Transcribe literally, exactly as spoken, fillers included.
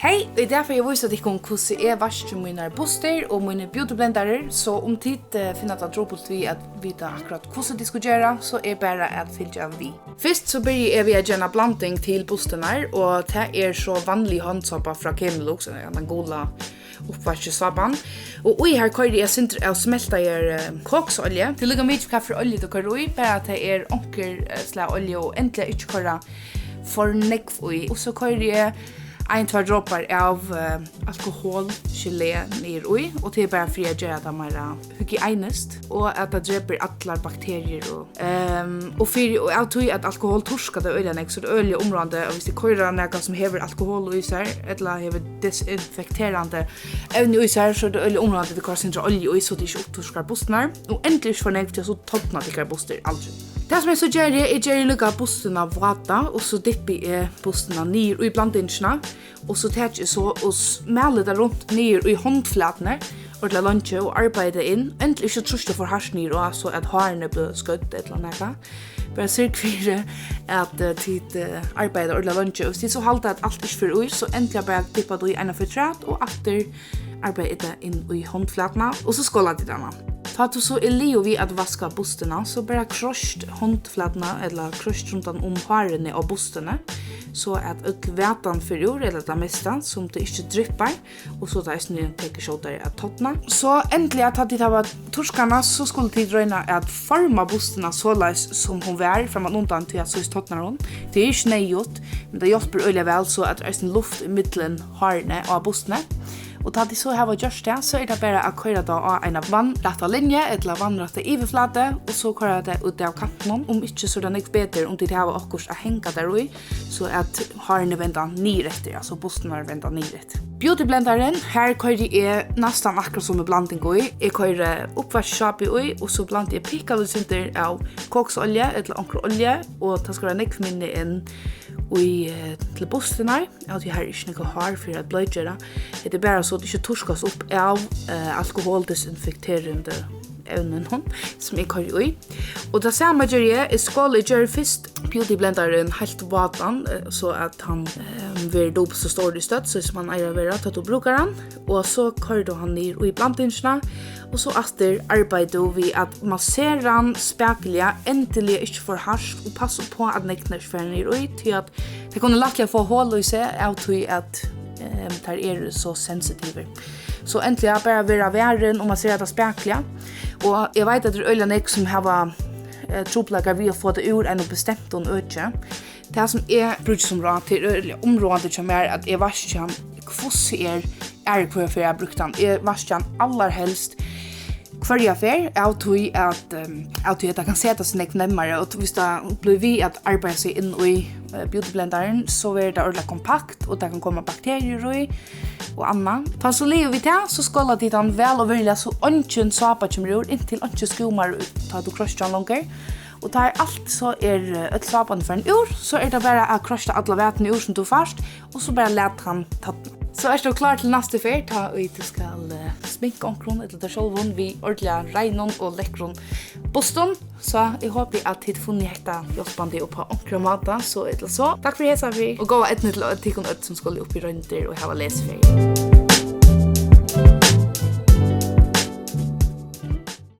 Hey, í dag fari eg at vísa tykkum, hvussu eg vaski mínar bustir og mínir beautyblendarar, so um tit, eh, finna tað trupult við at vita akkurát, hvussu tit skulu gera, so er bara at fylgja við. Fyrst so byrji eg við at gera eina blanding til bustirnar, og tað er so vanlig hondsápa frá Kemilux, eh, tann gula uppvaskisápan. Og í har koyri eg sindur av smeltaðari, eh, kokosolju. Tað er líka mikið, hvat fyri olju tú koyrir í, bara at tað er onkur, eh, slag olju, og endiliga ikki koyra for nógv í. Og so koyri eg ein, tveir dropar av, eh, alkoholgelé niður í, og tað er bara fyri at gera tað meira hygieniskt, og at tað drepur allar bakteriur og, ehm, og fyri, og av tí at alkohol turkar tað øgiliga nógv, so er tað øgiliga umráðandi, og viss tit koyra nakað sum hevur alkohol í sær, ella hevur desinfekterandi evni í sær, so er tað øgiliga umráðandi, at tit koyra sindur olju í, so tað ikki uppturkar bustirnar, og endiliga ikki for nógv, tí so torna tykkara bustir aldrin. Tað sum eg so geri, eg geri líka bustirnar vátar, og so dyppi eg bustirnar niður í blandingina, og so taki eg so og s-, mali tað runt niður í hondflatini, ordiliga leingi, og arbeiði tað inn. Endiliga ikki trýsta for hart niður á, so at hárini blíva skødd ella nakað. Bara syrg fyri, at, eh, tit, eh, arbeiða ordiliga leingi. Og viss tit so halda, at alt ikki fer í, so endiliga bara dyppa tað í eina afturat og aftur arbeiða tað inn í hondflatina, og so skola tit hana. Tá tú so er liðug við at vaska bustina, so bara kroyst hondflatina ella kroyst rundan um hárini á bustini, so at øll vætan fer úr, ella tað mesta, sum tað ikki dryppar, og so tað eisini tekur skjótari at torna. So endiliga, tá tit hava turkað hana, so skulu tit royna at forma bustina soleiðis, sum hon var frammanundan, tí at soleiðis tornar hon. Tað er ikki neyðugt, men tað hjálpir øgiliga væl, so at eisini luft ímillum hárini á bustini. Og tá tit so hava gjørt tað, so er tað bara at koyra tað á eina vatnrætta linju ella vatnrætta yvirflatu, og so koyra tað út av kantinum. Um ikki, so er tað nógv betur, um tit hava okkurt at hanga tær í, so at hárini venda niður eftir, altso bustirnar venda niður eftir. Beautyblendarin, har koyri eg næstan akkurát somu blanding í. Eg koyri uppvaskisápu í, og so blandi eg pikkalítið sindur av kokosolju ella onkra olju, og tað skal vera nógv minni enn í, eh, til bustirnar, av tí har er ikki nakað hár fyri at bleikgera. Hetta er bara so, at tað ikki turkast upp av, eh, alkoholdesinfekterandi evninum, sum eg koyri í. Og tað sama geri eg, eg skoli, eg geri fyrst beautyblendarin heilt vátan, eh, so at hann, eh, verður dupult so stórur í stødd, so sum hann eigur at vera, tá tú brúkar hann. Og so koyrir tú hann niður í blandingina, og so aftur arbeiðir tú við at massera hann spakuliga, endiliga ikki for hart, og passa upp á, at neglirnar ikki fara niður í, tí at tey kunnu lættliga fáa hol í seg av tí, at, ehm, tær eru so sensitivir. So endiliga bara vera varin og massera tað spakuliga. Og eg veit, at tað eru øgiliga nógv, sum hava, eh, trupulleikar við at fáa tað úr einum bestemtum øki. Tað, sum eg brúki sum ráð, tað er øgiliga umráðandi hjá mær, at eg vaski hann, hvussu er, er hvørja ferð eg havi brúkt hann. Eg vaski hann allarhelst hvørja ferð, av tí at, ehm, av tí at tað kann seta seg nógv nemmari, og viss tað blívur við at arbeiða seg inn í, eh, beautyblendarin, so verður tað ordiliga kompakt, og tað kann koma bakteriur í, og annað. Tá so liðugt við tað, so skola tit hann væl og virðiliga, so eingin sápa kemur úr, inntil einki skúmar út, tá tú kroystir hann longur. Og tá er alt, so er, eh, øll sápan farin úr, so er tað bara at kroysta alla vætuna úr, sum tú fært, og so bara lat hann torna. So ert tú klár til næstu ferð, tá ið tú skal, eh, sminka onkrum ella tær sjálvum við ordiliga reinum og lekkrum bustum. So eg hopi, at tit funnu hetta hjálpandi upp á onkran máta, so ella so. Takk fyri hesa ferð, og góða eydnu til øll tykkum øll, sum skulu upp í royndir og hava lesiferð.